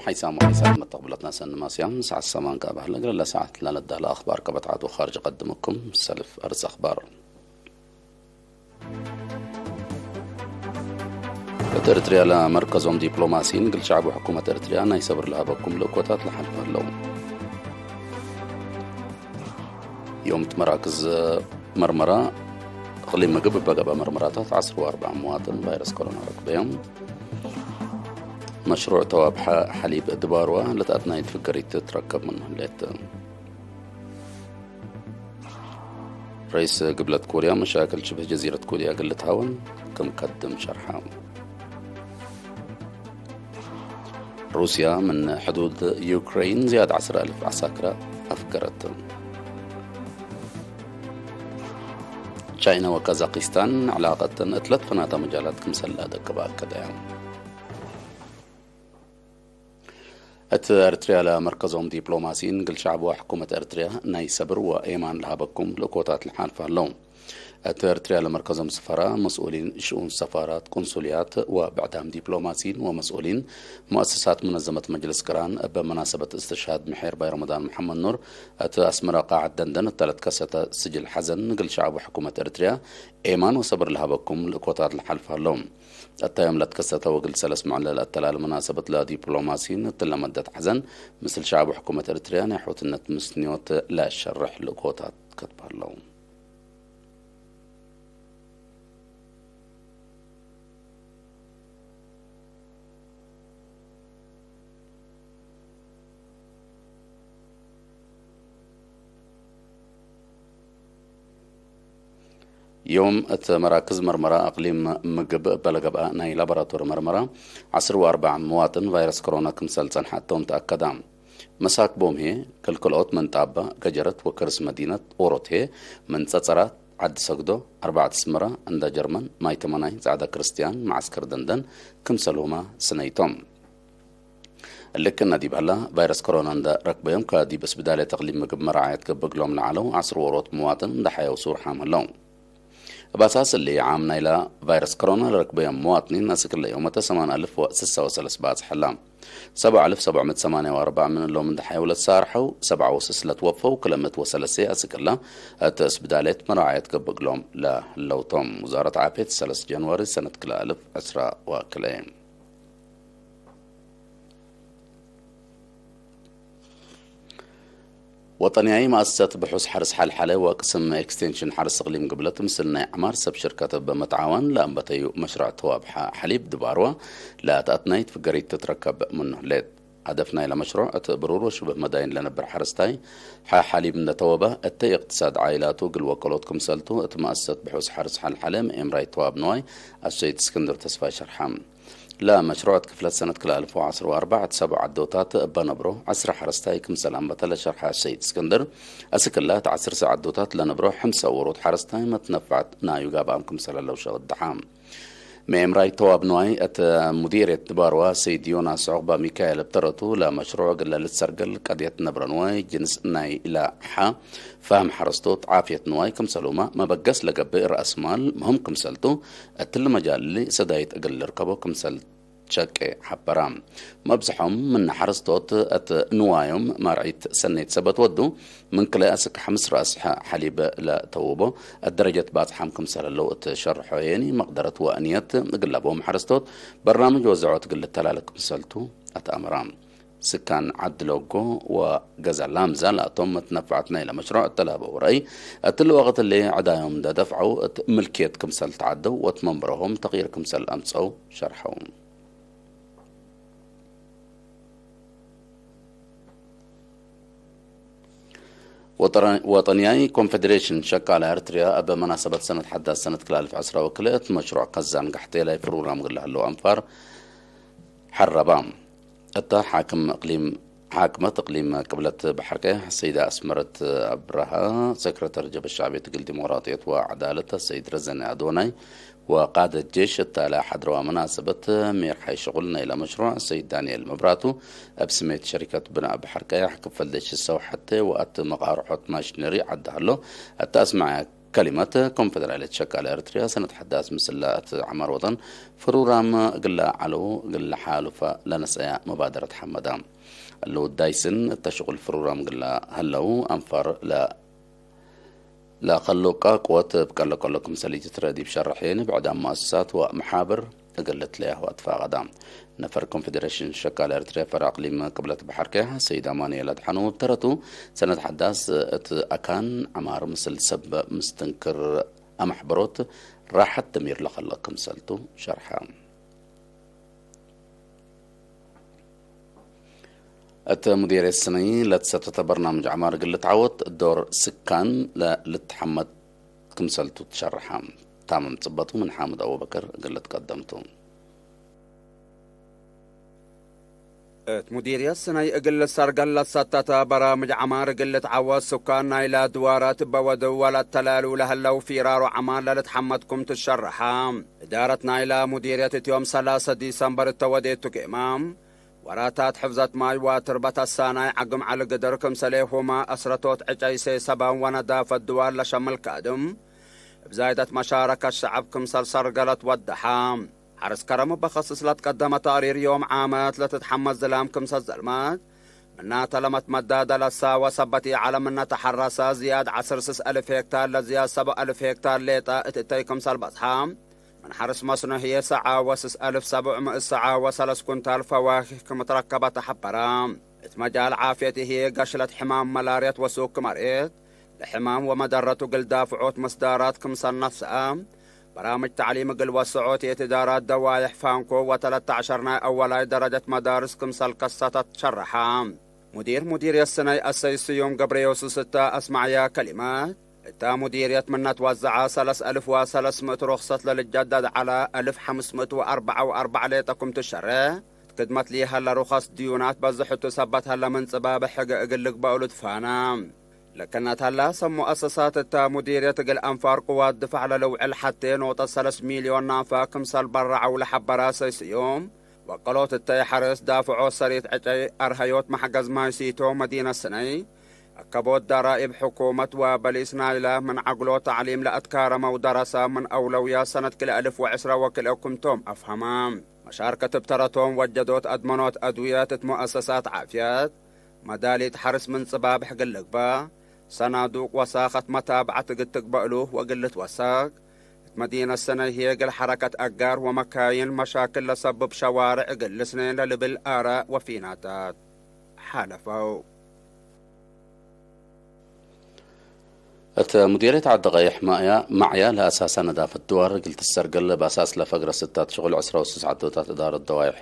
ሓይሳም ሓይሳም መተቕብለትና ሰኒ ማስያም ሰዓት ሰማን ካብ ባህለ ገለላ ሰዓት ላለዳለ ኣኽባር ከበትዓት ወኻርጅ ቀድምኩም ሰልፍ ኣርስ ኣኽባር። እቲ ኤርትርያ ለመርከዞም ዲፕሎማሲን ግልሻዕቡ ሕኩመት ኤርትርያ ናይ ሰብር ለሃበኩም ልእኮታት ለሓልፍ ኣለዉ። ዮም እቲ መራክዝ መርመራ እኽሊ ምግብ በገባ መርመራታት ዓሰርተ ኣርባዓ መዋጥን ቫይረስ ኮሮና ረክበዮም። መሽሩዕ ተዋብሓ ሓሊብ ድባርዋ ለታት ናይ ትፍገሪት ትረከብ ምን ህለት። ርኢስ ግብለት ኮርያ መሻክል ሽብህ ጀዚረት ኮርያ ግልት ሃወን ከም ከድም ሸርሓ። ሩስያ ምን ሕዱድ ዩክሬን ዝያድ ዓስር ኣልፍ ዓሳክራ ኣፍገረት። ቻይና ወካዛኪስታን ዕላቐተን እትለት ፈናታ መጃላት ክምሰላ ደቅባ ኣከደያ። እቲ ኤርትርያ ለመርከዞም ዲፕሎማሲን ግልሻዕብዋ ሕኩመት ኤርትርያ ናይ ሰብር ወኤማን ለሃበኩም ልእኮታት ልሓልፍ ኣለዉ። እቲ ኤርትርያ ለመርከዞም ስፈራ መስኡሊን ሽኡን ሰፋራት፣ ቁንሱልያት ወብዕዳም ዲፕሎማሲን ወመስኡሊን ሙኣሰሳት ሙነዘመት መጅልስ ቅራን በመናሰበት እስትሽሃድ ምሒር ባይ ረመዳን መሓመድ ኑር እቲ ኣስመራ ቃዓት ደንደን እተለት ከሰተ ስጅል ሓዘን ንግልሻዕቡ ሕኩመት ኤርትርያ ኤማን ወሰብር ለሃበኩም ልእኮታት ልሓልፍ ኣለዉ። እታ ዮም ለትከሰተ ወግል ሰለስ መዕለል ኣተላል መናሰበት ለዲፕሎማሲን እትለመደት ሓዘን ምስል ሻዕቡ ሕኩመት ኤርትርያ ናይ ሖትነት ምስንዮት ለሸርሕ ልእኮታት ከትባለው። ዮም እቲ መራክዝ መርመራ ኣቕሊም ምግብ በለገብኣ ናይ ላቦራቶሪ መርመራ ዓሰርተ ኣርባዓ መዋጥን ቫይረስ ኮሮና ክምሰል ጸንሓቶም ተኣከዳ። መሳክ ቦምሄ፣ ከልከልኦት መንጣባ፣ ገጀረት ወከርስ መዲነት ኦሮቴ፣ መንጸጸራት ዓዲ ሰግዶ፣ ኣርባዕተ ስመራ፣ እንዳ ጀርመን፣ ማይ ተመናይ፣ ጻዕዳ ክርስትያን፣ መዓስከር ደንደን ክምሰልሁማ ስነይቶም። ልክ እናዲባላ ቫይረስ ኮሮና እንዳ ረክበዮም ከዲብ እስብዳል ተቕሊብ ምግብ መራዓየት ገብግሎም ንዓለው ዓስር ወሮት መዋጥን እንዳሓየው ሱርሓም ኣለው። ባሳስሊ ዓም ናይላ ቫይረስ ኮሮና ለረክበዮም መዋጥኒን ኣስክለ ዮመተ ሰማን ኣልፍ ወስሳ ወሰለስ ባጽሐላ። ሰብዓ ኣልፍ ሰብዓ መት ሰማንያ ወኣርባዕ ምን እሎም እንዳሓየው ለተሳርሐው ሰብዓ ወስስ ለትወፈው ክለመት ወሰለሴ ኣስክላ እቲ እስብዳሌት መራዓየት ገብግሎም ለህለውቶም። ውዛረት ዓፌት ሰለስ ጃንዋሪ ሰነት ክለ ኣልፍ ዕስራ ወክለ። ወጠንያይ መኣሰሰት ብሑስ ሓርስ ሓልሓለ ወቅስም ኤክስቴንሽን ሓርስ እቕሊም ግብለት ምስል ናይ ዕማር ሰብ ሽርከት በመትዓዋን ለኣንበተዩ መሽርዕ ተዋብሓ ሓሊብ ድባርዋ ለኣትኣት ናይ ትፍገሪት ትትረከብ ምኑ ህሌት። ሃደፍ ናይላ መሽሩዕ እቲ ብሩር ወሽብህ መዳይን ለነብር ሓረስታይ ሓ ሓሊብ እንደተወበ እተ እቅትሳድ ዓይላቱ ግል ወከሎት ክምሰልቱ እቲ መኣሰሰት ብሑስ ሓርስ ሓልሓለ ምኤምራይ ተዋብ ንዋይ ኣሰይት እስክንድር ተስፋይ ሸርሓ። ለመሽሩዕ ክፍለት ሰነት ክልተ ኣልፍ ወዓሰርተ ኣርባዕተ ሰብዓ ዓዶታት በነብሮ ዓስራ ሓረስታይ ክምሰል ኣንበተ ለሸርሓ ሰይድ እስክንድር፣ ኣስክላ እቲ ዓሰርተ ዓዶታት ለነብሮ ሕምሳ ወሮት ሓረስታይ መትነፋዕት ናዩ ጋብኣም ክምሰል ኣለው ሸቕድሓ። ምኤምራይ ተዋብ ንዋይ እቲ ሙዲርየት ድባርዋ ሰይድ ዮናስ ዑቕባ ሚካኤል ብተረቱ ለመሽሩዕ ግለልት ሰርገል ቀድየት ነብረ ንዋይ ጅንስ ናይ ኢላ ሓ ፋህም ሓረስቶት ዓፍየት ንዋይ ክምሰሉማ መበገስ ለገብእ ራእስማል ምህም ክምሰልቱ እትሊ መጃልሊ ሰዳይት እግል ልርከቦ ክምሰል ቸቄ ሓበራ። መብዝሖም ምን ሓረስቶት እት ንዋዮም ማርዒት ሰኔት ሰበት ወዱ ምን ክለ ኣስክ ሓምስ ራእስ ሓ-፣ ሓሊብ ለተውቦ እት ደረጀት ባጽሓም ክምሰል ኣለው እት ሸርሖ የኒ መቕደረት ወእንየት እግላቦም ሓረስቶት በርናምጅ ወዘዖት ግል ተላለ ክምሰልቱ ኣተኣምራ። ስካን ዓዲ ሎጎ ወገዛ ላምዛ ላቶም መትነፋዕት ናይለ መሽሩዕ እተላበው ረእይ እትሊ ወቕት እሊ ዕዳዮም ደደፍዐው እት ምልክየት ክምሰል ተዓደው ወት መንበረሆም ተቕይር ክምሰል ኣምጸው ሸርሐው። ወጠረ-፣ ወጠንያይ ኮንፌዴሬሽን ሸቃላ ኤርትርያ ኣብ መናሰበት ሰነት ሓዳስ ሰነት ክላልፍ ዕስራ ወክልእት መሽሩዕ ከዛን ጋሕቴላይ ፕሮግራም ግላ ህለው ኣንፋር ሓረባ። እታ ሓክም እቅሊም፣ ሓክመት እቅሊም ቅብለት ባሕር ቀያሕ ሰይዳ ኣስመረት ኣብርሃ፣ ሰክረተር ጀበሻ ቤት ግል ዲሞክራጥየት ወዓዳለት ሰይድ ረዘነ ኣዶናይ፣ ወቃደት ጄሽ እታ ለሓድረዋ መናሰበት ሜርሓይ ሽቑል ናይላ መሽሩዕ ሰይድ ዳንኤል መብራቱ፣ ኣብ ስሜት ሸሪከት ብናእ ባሕር ቀያሕ ክፈል ደሽ ሰው ሓተ ወኣት መቓርሖት ማሽነሪ ዓዲ ሃሎ፣ ኣታ ኣስማዕያ ከሊመት ኮንፌደራልየት ሸቃለ ኤርትርያ ሰነት ሓዳስ ምስላ እቲ ዓማር ወጠን ፍሩራም ግላ ዓለዉ ግላ ሓሉፋ ለነሰያ መባደረት ሓመዳ ለውዳይስን እተሽቁል ፍሩራም ግላ ህለው ኣንፋር ለ ለኸሎቃ ቅወት ብቀለቀሎ ክምሰል ኢትትረዲብ ሸርሕ የኒ ብዕዳም መኣሰሳት ወመሓብር እግል ለያሁ ኣትፋቐዳ። ነፈር ኮንፌዴሬሽን ሸቃል ኤርትርያ ፈር ኣቕሊም ቅብለት ባሕር ከያ ሰይድ ኣማኑኤል ኣድሓኖም ብተረቱ ሰነት ሓዳስ እቲ ኣካን ዓማር ምስል ሰብ ምስትንክር ኣማሕበሮት ራሕት ደሚር ለኸሎ ክምሰልቱ ሸርሓ። እት ሙዲር የስነይ ለትሰተተ በርናምጅ ዓማር ግልት ዓወት ዶር ስካን ለልትሐመድ ክምሰልቱ ትሸርሐ። ታምም ጽበቱ ምን ሓምድ ኣቡበከር ግልት ቀደምቱ። እት ሙዲር የስነይ እግል ሰርገል ለትሰተተ በራምጅ ዓማር ግልት ዓወት ስካን ናይላ ድዋራት በወደው ወለተላሉ ለህለው ፊራሮ ዓማር ለልትሐመድኩም ትሸርሐ። እዳረት ናይላ ሙዲርየት እትዮም ሰላሰ ዲሰምበር እተወዴቱ ጌማ ወራታት ሕፍዘት ማይ ወትርበት ኣሳናይ ዓግም ዓሊ ግድር ክምሰሌ ሁማ ኣስረቶት ዕጨይሴ ሰባን ወነዳፈት ድዋር ለሸምል ካድም እብዛይደት መሻረከት ሸዐብ ክምሰል ሰርገለት ወደሓ። ሐርስ ከረሙ በኸስስ ለትቀደመ ተቅሪር ዮም ዓመት ለትትሐመስ ዝላም ክምሰል ዘልመት ምና ተለመት መዳደ ለሳወ ሰበት ኢዓለም እነ ተሐረሰ ዝያድ ዐስር ስስ እልፍ ሄክታር ለዝያድ ሰብዕ እልፍ ሄክታር ሌጠ እት እተይ ክምሰል በጽሐ። ምን ሐርስ መስኖ ህዬ ሰዓ ወስስ አልፍ ሰብዕ ምእት ሰዓ ወሰለስ ኩንታል ፈዋኪህ ክም ትረከበ ተሐበረ። እት መጃል ዓፍየት ህዬ ገሽለት ሕማም መላርየት ወሱክ መርኤት ለሕማም ወመደረቱ እግል ዳፍዖት መስዳራት ክምሰል ነሰአ። በራምጅ ተዕሊም እግል ወሰዖት የትዳራት ደዋይሕ ፋንኮ ወተለተ ዐሸር ናይ አወላይ ደረጀት መዳርስ ክምሰል ከሰተት ሸረሐ። ሙዲር ሙዲርየት ስነይ አሰይ ስዩም ገብረዮሱስ እተ አስማዕያ ከሊመት፣ እታ ሙዲርየት ምነት ወዘዐ ሰለስ አልፍ ወሰለስ ምእት ሩኽሰት ለልጀደድ ዐለ አልፍ ሐምስ ምእት ወአርበዐ ወአርበዕ ሌጠ ክም ትሸሬ፣ እት ክድመት ሊሀለ ሩኸስ ድዩናት በዝሕቱ ሰበት ሀለ ምን ጽባብ ሕገ እግል ልግበእሉ ትፋነ። ለከነት ሀላ ሰብ ሙአሰሳት እታ ሙዲርየት እግል አንፋር ቅዋት ድፋዕ ለልውዕል ሐቴ ኖጠ ሰለስ ሚልዮን ናፋ ክምሰል በረዐው ለሐበረ ሰይ ስዩም፣ ወቀሎት እተይ ሐርስ ዳፍዖ ሰሪት ዕጨይ አርሀዮት መሕገዝ ማይ ሲቶ መዲነት ስነይ፣ አከቦት ደራኢብ ሕኩመት ወበሊስ ናይለ ምን ዐግሎ ተዕሊም ለአትካረመው ደረሰ ምን አውለውያ ሰነት ክልኤ አልፍ ወዕስረ ወክልኤ ክምቶም አፍሀመ። መሻርከት እብ ተረቶም ወጀዶት አድመኖት አድውየት እት ሙአሰሳት ዓፍየት፣ መዳሊት ሐርስ ምን ጽባብሕ እግል ልግበእ፣ ሰናዱቅ ወሳኸት መታብዐት እግል ትግበእሉ ወእግል ልትወሰክ፣ እት መዲነት ሰነይ ህዬ እግል ሐረከት አጋር ወመካይን መሻክል ለሰብብ ሸዋርዕ እግል ልስኔን ለልብል አረ ወፊናታት ሓለፈው። እት ሙዲርየት ዓዲ ቀይሕ ማዕያ፣ ማዕያ ለአሳሳ ነዳፈት ድዋር እግል ትሰርገል በአሳስ ለፈግረ ስታት ሽቁል ዕስራ ወስስ ዓዶታት እዳረት ደዋይሕ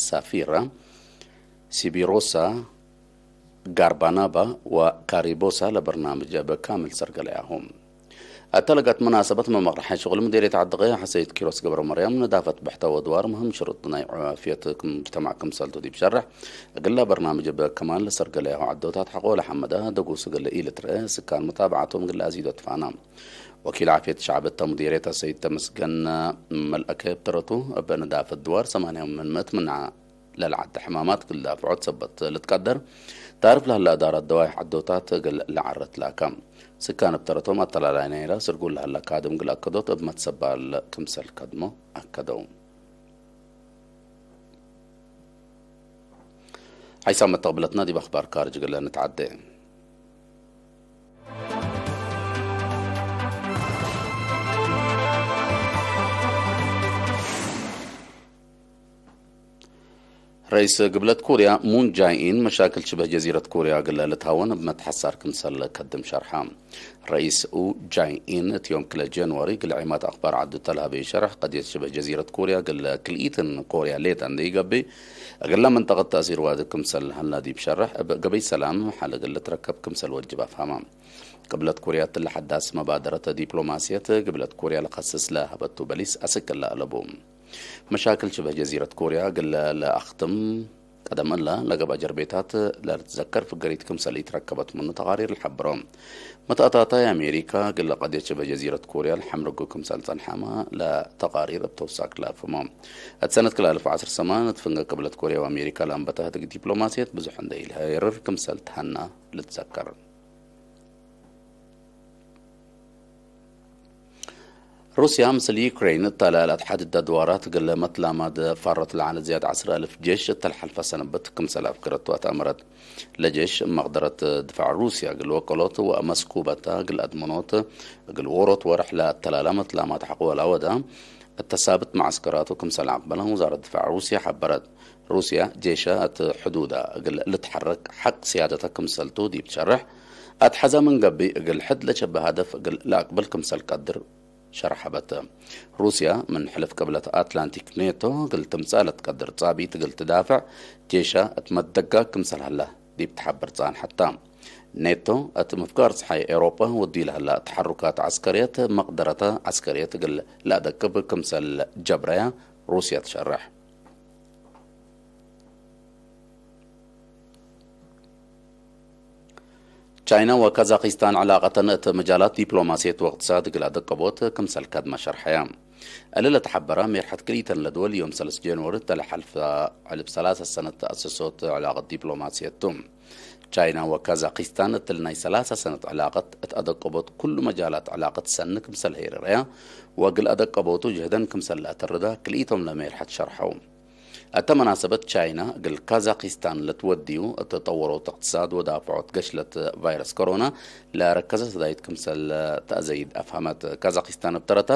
ሳፊራ፣ ሲቢሮሳ፣ ጋርባናባ ወካሪቦሳ ለበርናምጅ እብ ካምል ሰርገለያሁ። አተለጋት መናሰበት መመቕርሐ ሽቁል ሙዲርየት ዓዲ ቀይሕ ሰይድ ኪሮስ ገብረ መርያም ነዳፈት ብሕተ ወድዋር ምህም ሽሩጥ ናይ ዓፍየት ሙጅተማዕ ክምሰልቱ ዲብ ሸርሕ፣ እግላ በርናምጅ እብ ከማል ሰርገለያሁ ዓዶታት ሐቆ ለሐመዳ ደጉስ እግል ኢልትርአ ስካን ሙታብዓቶም እግል አዚዶ ትፋና። ወኪል ዓፍየት ሸዕብ እተ ሙዲርየት ሰይድ ተመስገን መልአከ ብተረቱ እብ ነዳፈት ድዋር ሰማንያ ምን ምእት ምንዓ ለልዓዲ ሕማማት ክልዳፍዖት ሰበት ልትቀደር፣ ታርፍ ለህላ እዳራት ደዋይሕ ዓዶታት እግል ለዓረት ላካ። ስካን እብ ተረቶም አተላላይ ናይራ ስርጉል ለህላ ካድም ግል አከዶት እብ መትሰባል ክምሰል ከድሞ አከደው። ሓይሳም መተቕብለትና ዲብ ኣኽባር ካርጅ ግለ ንትዓደ። ረኢስ ግብለት ኮርያ ሙን ጃይኢን መሻክል ሽበህ ጀዚረት ኮርያ ግለ ልትሃወን እብ መትሐሳር ክምሰል ከድም ሸርሓ። ረኢስ ኡ ጃይኢን እቲ ዮም ክለ ጃንዋሪ ግለ ዒማት ኣኽባር ዓዱ ተልሃበ ሸርሕ ቀድየት ሽበህ ጀዚረት ኮርያ ግለ ክልኢትን ኮርያ ሌጠ እንደ ይገብእ እግለ መንጠቐት ተእሲር ዋድግ ክምሰል ሀላ ዲብ ሸርሕ እብ ገበይ ሰላም ሓለ ግለ ትረከብ ክምሰል ወጅብ ኣፍሃማ። ግብለት ኮርያ እትለ ሐዳስ መባደረት ዲፕሎማስየት ግብለት ኮርያ ለኸስስ ለሀበቱ በሊስ አስክ እለ አለቡ። መሻክል ሽበህ ጀዚረት ኮርያ ግለ ለአኽትም ቀደም እለ ለገብአ ጀርቤታት ለልትዘከር ፍገሪት ክምሰል ኢትረከበት ምኑ ተቃሪር ለሐብሮ። መተአታታይ አሜሪካ ግለ ቀድየት ሽበህ ጀዚረት ኮርያ ለሐምርጉ ክምሰል ጸንሐማ ለተቃሪር እብ ተውሳክ ለአፍህሞ። እት ሰነት ክልተ አልፍ ወዐስር ሰማን እት ፍንገ ግብለት ኮርያ ወአሜሪካ ለአንበተ ህድግ ዲፕሎማስየት ብዙሕ እንደ ኢልሀይርር ክምሰል ተሀና ልትዘከር። ሩስያ ምስል ዩክሬን እተላላት ሓድዳ ድዋራት ግለ መትላማድ ፋሮት ለዓለ ዝያድ ዓስር ኣልፍ ጀሽ እተልሓልፋ ሰነበት ክምሰል ኣፍገረቱ ኣተኣመረት። ለጀሽ መቕደረት ድፋዕ ሩስያ ግል ወቀሎት ወመስኩበታ ግል ኣድመኖት ግል ወሮት ወርሕ ለኣተላላ መትላማድ ሓቕወላ ወዳ እተሳብት ማዕስከራቱ ክምሰል ኣቕበላ ወዛረት ድፋዕ ሩስያ ሓበረት። ሩስያ ጄሻ እቲ ሕዱዳ እግል ልትሐረክ ሐቅ ስያደተ ክምሰልቱ ዲብ ትሸርሕ፣ ኣትሐዛ ምን ገብእ እግል ሕድ ለቸበ ሀደፍ እግል ለአቅብል ክምሰል ቀድር ሸርሐበት። ሩስያ ምን ሕልፍ ቅብለት ኣትላንቲክ ኔቶ እግል ትምጻእ ለትቀድር ጻቢት እግል ትዳፍዕ ጄሻ እት መደጋ ክምሰል ሀላ ዲብ ትሐብር ጻንሐታ። ኔቶ እት ምፍጋር ጸሓይ ኤውሮጳ ወዲ ለሀላ ተሐሩካት ዐስከርየት መቅደረተ ዐስከርየት እግል ለአደቅብ ክምሰል ጀብረያ ሩስያ ትሸርሕ። ቻይና ወካዛኪስታን ዕላቀተን እት መጃላት ዲፕሎማስየት ወእቅትሳድ እግል ኣደቀቦት ክምሰል ከድማ ሸርሐያ። እለ ለተሐበራ ሜርሐት ክልኢተን ለድወል ዮም ሰለስ ጃንዋሪ እተ ለሐልፈ ዕልብ ሰላሳ ሰነት ተአሰሶት ዕላቀት ዲፕሎማስየት ቱ። ቻይና ወካዛኪስታን እትል ናይ ሰላሳ ሰነት ዕላቀት እት ኣደቀቦት ኩሉ መጃላት ዕላቀት ሰኒ ክምሰል ሄረረያ ወእግል ኣደቀቦቱ ጀህደን ክምሰል ለአተርዳ ክልኢቶም ለሜርሐት ሸርሐው። እተ መናሰበት ቻይና እግል ካዛኪስታን ለትወድዩ እተጠወሮት እቅትሳድ ወዳፍዖት ገሽለት ቫይረስ ኮሮና ለረከዘ ሰዳይት ክምሰል ተአዘይድ አፍሃመት። ካዛኪስታን እብ ተረታ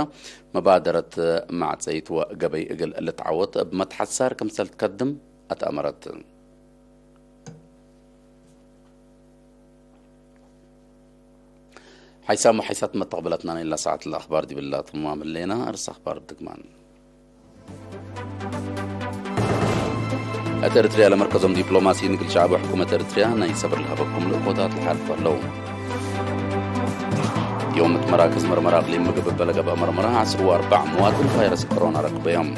መባደረት ማዕፀይት ወገበይ እግል ልትዓወት እብ መትሓሳር ክምሰል ትከድም ኣትአመረት። ሓይሳም ወሓይሳት መተቕበለትና ናይላ ሰዓት ለኣኽባር ዲብላ ትማም ህሌና። እርስ ኣኽባር ድግማን እት ኤርትርያ ለመርከዞም ዲፕሎማሲ ንግል ሸዕብ ሕኩመት ኤርትርያ ናይ ሰብር ለሀበኩም ልእኮታት ልሓልፉ ኣለዉ። ዮም እት መራክዝ መርመራ እቅሊም ምግብ በለገበ መርመራ ዓስር ወአርባዕ መዋጥን ቫይረስ ኮሮና ረክበዮም።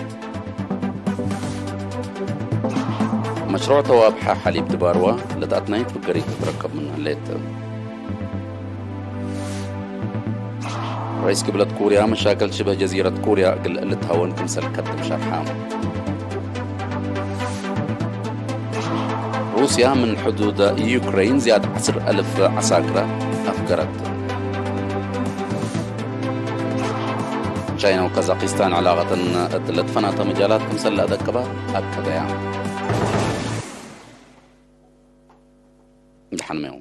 መሽሩዕ ተዋብሓ ሓሊብ ድባርዋ ለተኣትናይት ብገሪት ትረከብ ምን ህሌት። ራይስ ግብለት ኮርያ መሻከል ሽበህ ጀዚረት ኮርያ እግል ልትሃወን ክምሰል ከድም ሸርሓ። ሩስያ ምን ሕዱድ ዩክሬን ዝያድ ዓስር ኣልፍ ዓሳክራ ኣፍገረት። ቻይና ወካዛኪስታን ዕላቀተን እት ለትፈናተ መጃላት ክምሰል ለኣደቀባ ኣከደያ። ደሓን ሜው።